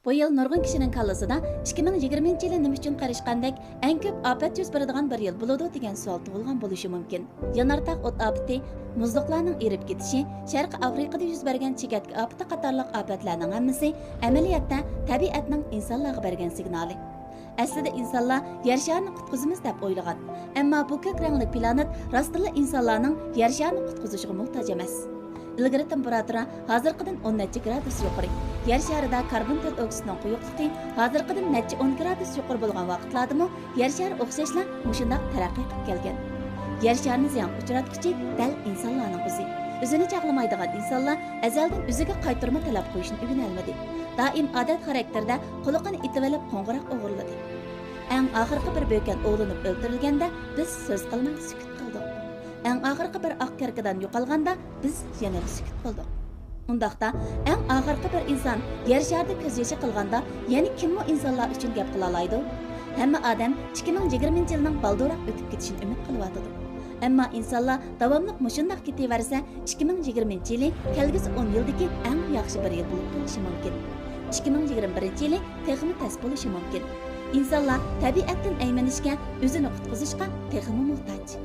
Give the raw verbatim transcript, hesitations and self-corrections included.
بۇ يىل نۇرغۇن كىشىنىڭ كاللىسىدا ئىككى مىڭ يىگىرمىنچى يىلى نېمە ئۈچۈن قېرىشقاندەك ئەڭ كۆپ ئاپەت يۈز بېرىدىغان بىر يىل بولىدۇ دېگەن سوئال تۇغۇلغان بولۇشى مۇمكىن. يانارتاغ ئوت ئاپىتى، مۇزلۇقلارنىڭ ئېرىپ كېتىشى، شەرقىي ئافرىقىدا يۈز بەرگەن چېكەتكە ئاپىتى قاتارلىق ئاپەتلەرنىڭ ھەممىسى ئەمەلىيەتتە تەبىئەتنىڭ ئىنسانلارغا بەرگەن سىگنالى. ئەسلىدە ئىنسانلار يەر شارىنى قۇتقۇزىمىز دەپ ئويلىغان. ئەمما بۇ كۆك رەڭلىك پلانېت راستتىنلا ئىنسانلارنىڭ يەر شارىنى قۇتقۇزۇشىغا موھتاج ئەمەس. ئىلگىرى تېمپېراتۇرا ھازىرقىدىن ئون نەچچە گرادۇس يۇقىرى، يەر شارىدا كاربون دىئوكسىدنىڭ قويۇقلۇقى ھازىرقىدىن نەچچە ئون گرادۇس يۇقىرى بولغان ۋاقىتلاردىمۇ يەر شارى ئوخشاشلا مۇشۇنداق تەرەققىي قىلىپ كەلگەن. يەر شارىنى زىيانغا ئۇچراتقۇچى دەل ئىنسانلارنىڭ ئۆزى. ئۆزىنى چاغلىمايدىغان ئىنسانلار ئەزەلدىن ئۆزىگە قايتۇرما تەلەپ قويۇشنى ئۆگىنەلمىدى. دائىم ئادەت خاراكتېرىدە قۇلىقىنى ئېتىۋېلىپ قوڭغۇراق ئوغرىلىدى. ئەڭ ئاخىرقى بىر بۆكەن ئوۋلىنىپ ئۆلتۈرۈلگەندە، بىز سۆز قىلماي سۈكۈت قىلدۇق. ئەڭ ئاخىرقى بىر ئاق كەركىدان يوقالغاندا، بىز يەنىلا سۈكۈت قىلدۇق. ئۇنداقتا، ئەڭ ئاخىرقى بىر ئىنسان يەر شارىدا كۆز يېشى قىلغاندا، يەنە كىممۇ ئىنسانلار ئۈچۈن گەپ قىلالايدۇ؟ ھەممە ئادەم ئىككى مىڭ يىگىرمىنچى يىلنىڭ بالدۇرراق ئۆتۈپ كېتىشىنى ئۈمىد قىلىۋاتىدۇ. ئەمما ئىنسانلار داۋاملىق مۇشۇنداق كېتىۋەرسە، ئىككى مىڭ يىگىرمىنچى يىلى كەلگۈسى ئون يىلدىكى ئەڭ ياخشى بىر يىل بولۇپ قېلىشى مۇمكىن. ئىككى مىڭ يىگىرمە بىرىنچى يىلى تېخىمۇ تەس بولۇشى مۇمكىن. ئىنسانلار تەبىئەتتىن ئەيمىنىشكە، ئۆزىنى قۇتقۇزۇشقا تېخىمۇ موھتاج.